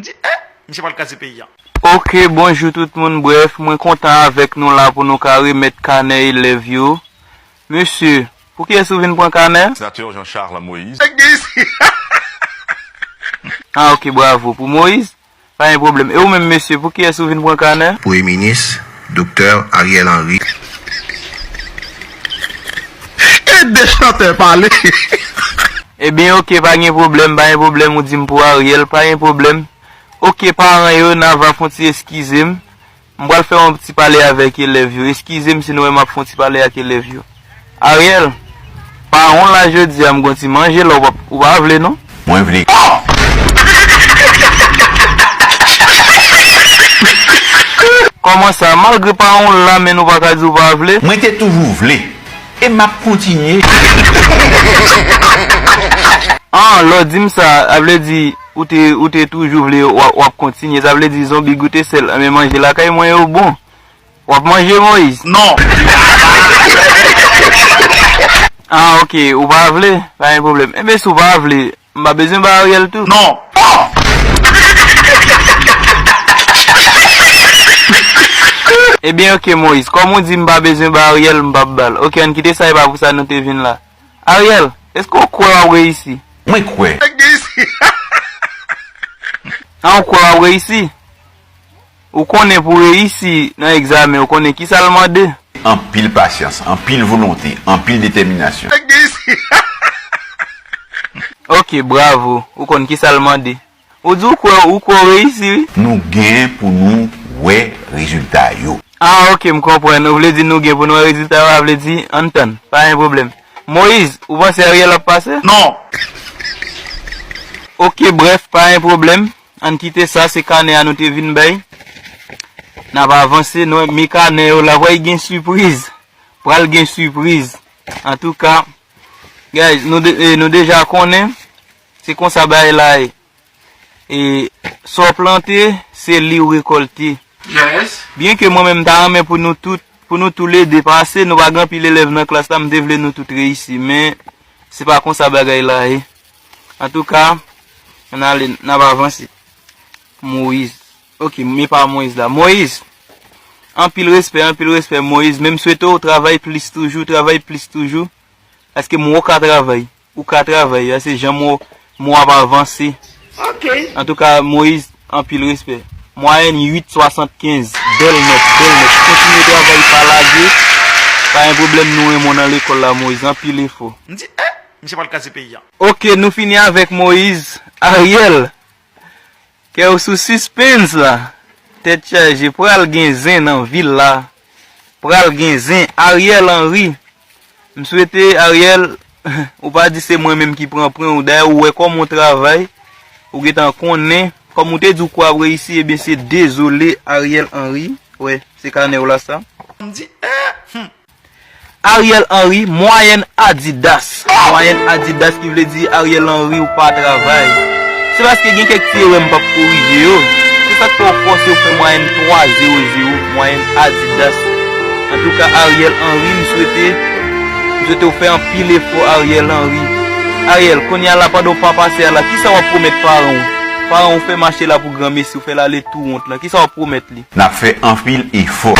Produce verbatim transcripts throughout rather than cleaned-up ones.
M di, eh, misye pral kraze peyi a. Ok, bonjou tout moun. Brèf, mwen kontan avèk nou la pou nou ka remèt kanè elèv yo. Mesye, pou kiyès ou vin pran kanè? Sénateur Jean-Charles Moïse. Ah, ok, bravo pou Moïse. Pa gen pwoblèm. E ou menm, mesye, pou kiyès ou vin pran kanè? Premye minis, Doktè Ariel Henry. E de chantè pale. Ebyen, ok, pa gen pwoblèm, pa gen pwoblèm, ou di m pou Ariel, pa gen pwoblèm. Ok, paran yo, n a va fon ti eskize m. M pral fè yon ti pale avèk elèv yo. Eskize m si nou wè m ap fè yon ti pale ak elèv yo. Ariel, pa won la jodi a, m gon ti manje la, ou pa, ou pa vle non? Mwen vle. Kòman sa? Malgre pa won la, men nou pa ka di ou pa vle? Mwen te toujou vle. E m ap kontinye. Ah, lè w di m sa, sa vle di ou te, ou te toujou vle, w ap, w ap kontinye. Sa vle di zonbi goute sèl. Men manje lakay mwen yo bon. W ap manje, Moyiz? Non. Ah, ok, ou pa vle? Pa gen pwoblèm. Enben, si w pa vle, m pa bezwen ba Ariel tou? Non. Ebyen, ok, Moyiz, kòm ou di m pa bezwen ba Ariel, m p ap ba l. Ok, ann kite sa, e pa pou sa nou te vin la. Ariel, èske w kwè w ap reyisi? Mwen kwè. Ah, ou kwè w ap reyisi? Ou konnen pou reyisi nan egzamen, ou konnen kisa l mande? Anpil pasyans, anpil volonte, anpil detèminasyon. Ok, bravo. Ou konn kisa l mande. Ou di ou kwè, ou kwè w reyisi, wi. Nou gen pou nou wè rezilta yo. Ah, ok, m konprann. Ou vle di nou gen pou nou wè rezilta yo, sa vle di, ann tann. Pa gen pwoblèm. Moyiz, ou panse Ariel ap pase? Non. Ok, brèf, pa gen pwoblèm. Ann kite sa, se kanè a nou te vin bay. N ap avanse, nou, men kanè yo la, pral gen sipriz. Pral gen sipriz. Antouka, guys, nou de-, eh, nou deja konnen, se konsa bagay la ye. E sa w plante, se li w rekòlte. Yes. Byen ke mwen menm, m ta renmen pou nou tout, pou nou toulede pase, nou pa gen anpil elèv nan klas la, m te vle nou tout reyisi, men se pa konsa bagay la ye. Antouka, ann ale, n ap avanse. Moyiz. Ok, men pa Moyiz la. Moyiz, anpil respè, anpil respè, Moyiz. Men m swete w travay plis toujou, travay plis toujou. Paske m wè w ka travay. Ou ka travay. Paske jan m wè w, m wè w ap avanse. Ok. Antouka, Moyiz, anpil respè. Mwayèn uit swasannkenz. Bèl nòt, bèl nòt. Kontinye travay, pa lage. Pa gen pwoblèm, nou renmen w nan lekòl la, Moyiz. Anpil efò. M di, eh, misye pral kraze peyi a. Ok, nou fini avèk Moyiz. Ariel. Kè w sou sispens la. Tèt chaje, pral gen zen nan vil la. Pral gen zen. Ariel Henry. M swete, Ariel, ou pa di se mwen menm ki pran pwen ou. Dayè, ou wè kòman w travay. Ou gentan konnen. Kòm ou te di w kwè w ap reyisi, ebyen, se dezole, Ariel Henry. Wè, se kanè w la, sa. M di, eh, hmm. Ariel Henry, mwayèn Adidas. Mwayèn Adidas ki vle di Ariel Henry ou pa travay. Se paske gen kèk ti erè m p ap korije yo. Se sa k fè w fòse w fè mwayèn twa zewo zewo, mwayèn Adidas. Antouka, Ariel Henry, m swete, m swete w fè anpil efò, Ariel Henry. Ariel, kounye a la, pandan w pa pase a la, kisa w ap pwomèt paran w? Paran w fè mache la pou granmesi, w fè l ale tou wont la. Kisa w ap pwomèt li? N ap fè anpil efò.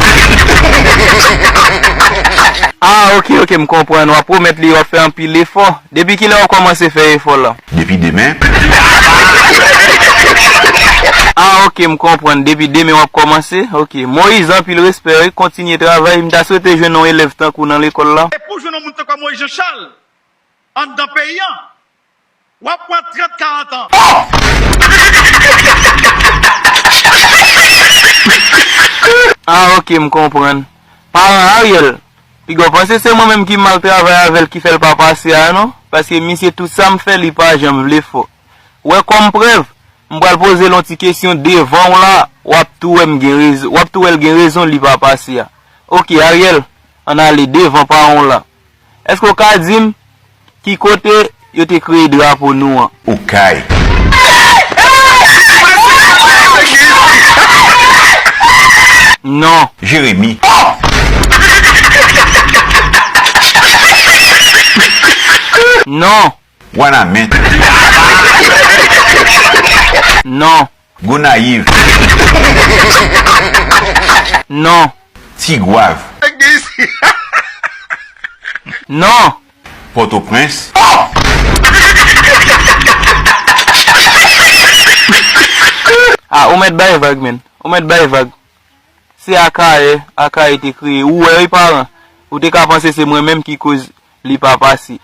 Ah, ok, ok, m konprann. W ap pwomèt li w ap fè anpil efò. Depi kilè w kòmanse fè efò la? Depi demen. Ah, ok, m konprann. Depi demen w ap kòmanse? Ok. Moyiz, anpil respè, wi. Kontinye travay. M ta swete jwenn yon elèv tankou w nan lekòl la. E pou jwenn yon moun tankou Moyiz Jan Chal anndan peyi a, w ap pran trant, karant an. Ah, ok, m konprann. Paran Ariel, piga w panse se mwen menm ki mal travay avè l ki fè l pa pase a non. Paske misye tout sa m fè li pa janm vle fè. Ou wè kòm prèv, m pral poze l yon ti kesyon devan w la, w ap tou wè m gen rezon, w ap tou wè l gen rezon li pa pase a. Ok, Ariel, ann ale devan paran w la. Èske w ka di m ki kote yo te kreye drapo nou an? Okay. Non. Jeremi. Non. Wanament. Non. Gonayiv. Non. Tigwav. Non. Pòtoprens. Ah, ou mèt bay vag, men. Ou mèt bay vag. Se Akayè, Akayè te kreye. Ou wè, wi, paran. Ou te ka panse se mwen menm ki koz li pa pase.